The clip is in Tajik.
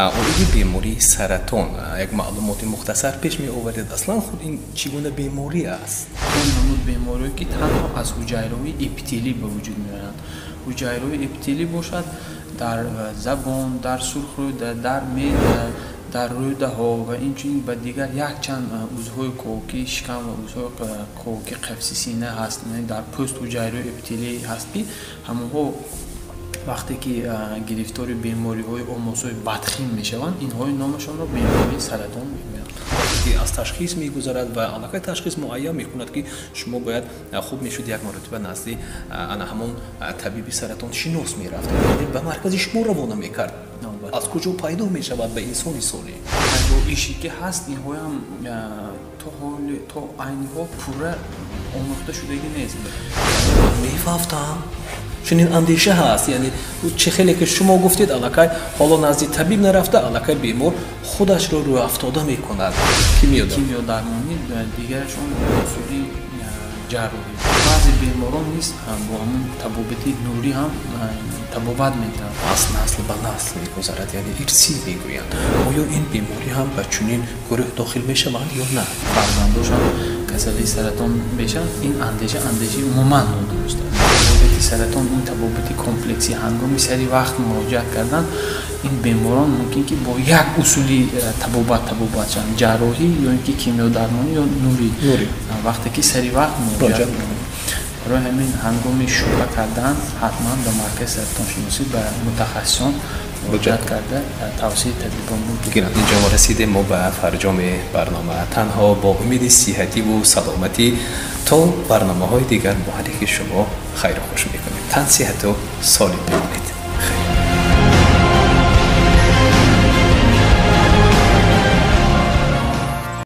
Оиди бемории саратон як маълумоти мухтасар пеш меоваред. Аслан худ ин чӣ гуна беморӣ аст? Он намуд бемориҳое, ки танҳо аз ҳуҷайраҳои эпителӣ ба вуҷуд меоянд. Ҳуҷайраҳои эпителӣ бошад, дар забон, дар сурхрӯда, дар меъда, дар рӯдаҳо ва инчунин ба дигар якчанд узвҳои ковокии шикам ва узвҳои ковокии қафси сина ҳаст. Дар пӯст ҳуҷайраҳои эпителӣ ҳаст, ки ҳамонҳо вақте ки гирифтори бемориҳои омосҳои бадхим мешаванд, инҳои номашонро бемории саратон мегӯянд. Ки аз ташхис мегузарад ва аллакай ташхис муайян мекунад, ки шумо бояд, хуб мешуд, як маротиба назди ана ҳамон табиби саратоншинос мерафт, ба маркази шумо равона мекард. Аз куҷо пайдо мешавад ба инсони солим? Пайдоише ки ҳаст, инҳоям то айни ҳол пурра омӯхта шудагӣ нест. Мефафтам, чунин андеша ҳаст. Яъне чӣ хеле ки шумо гуфтед, аллакай ҳоло назди табиб нарафта, аллакай бемор худашро рӯафтода мекунад. Кимиёдармонӣ, дигарашон усули ҷарроҳӣ. Баъзе беморон низ бо ҳамун табобати нурӣ ҳам табобат медиҳанд. Аз насл ба насл мегузарад, яъне ирсӣ мегӯянд. Оё ин беморӣ ҳам ба чунин гурӯҳ дохил мешаванд ё на? Фарзандошам касалии саратон мешаванд, ин андеша андешаи умуман нодуруст аст. Табобати саратон ин табобати комплексӣ. Ҳангоми сари вақт муроҷиат кардан, ин беморон мумкин ки бо як усули табобат шаванд: ҷарроҳӣ ё ин ки кимиёдармонӣ ё нурӣ, вақте ки сари вақт муроҷиат мекунанд. Барои ҳамин ҳангоми шубҳа кардан ҳатман ба маркази саратоншиносӣ, ба мутахассисон муроҷиат карда, тавсияи табибон бигиранд. Инҷо мо расидем мо ба фарҷоми барнома. Танҳо бо умеди сиҳативу саломатӣ то барномаҳои дигар бо ҳар яки шумо хайру хуш мекунем. Тан сиҳату солим бимонед.